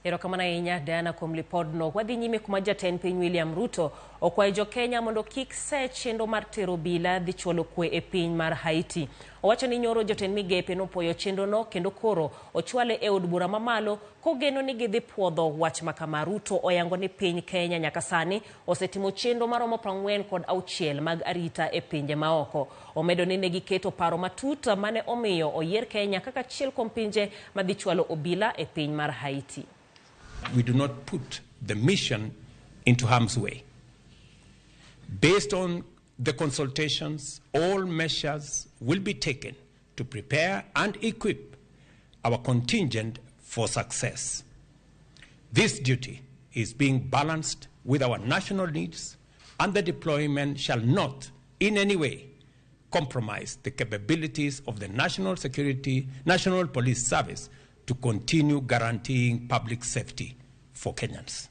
Erokamano ahinya Diana kuom lipodno. Wadhi nyime kuma jatend piny William Ruto okwayo jo-Kenya mondo kik se chenro mar tero obila dhi chwalo kwe e piny mar Haiti. Owacho ni nyoro jotend migepe nopuoyo chenrono kendo koro ochwale e od bura mamalo kogeno ni gidhi puodho wach makama. Ruto oyango ni piny Kenya nyaka sani osetimo chenro maromo 46 mag arita e pinje maoko. Omedo ni negiketo paro matut mane omiyo oyier Kenya kaka achiel kuom pinje madhi chwalo obila e piny mar Haiti. We do not put the mission into harm's way. Based on the consultations, all measures will be taken to prepare and equip our contingent for success. This duty is being balanced with our national needs, and the deployment shall not in any way compromise the capabilities of the National Security, National Police Service to continue guaranteeing public safety for Kenyans.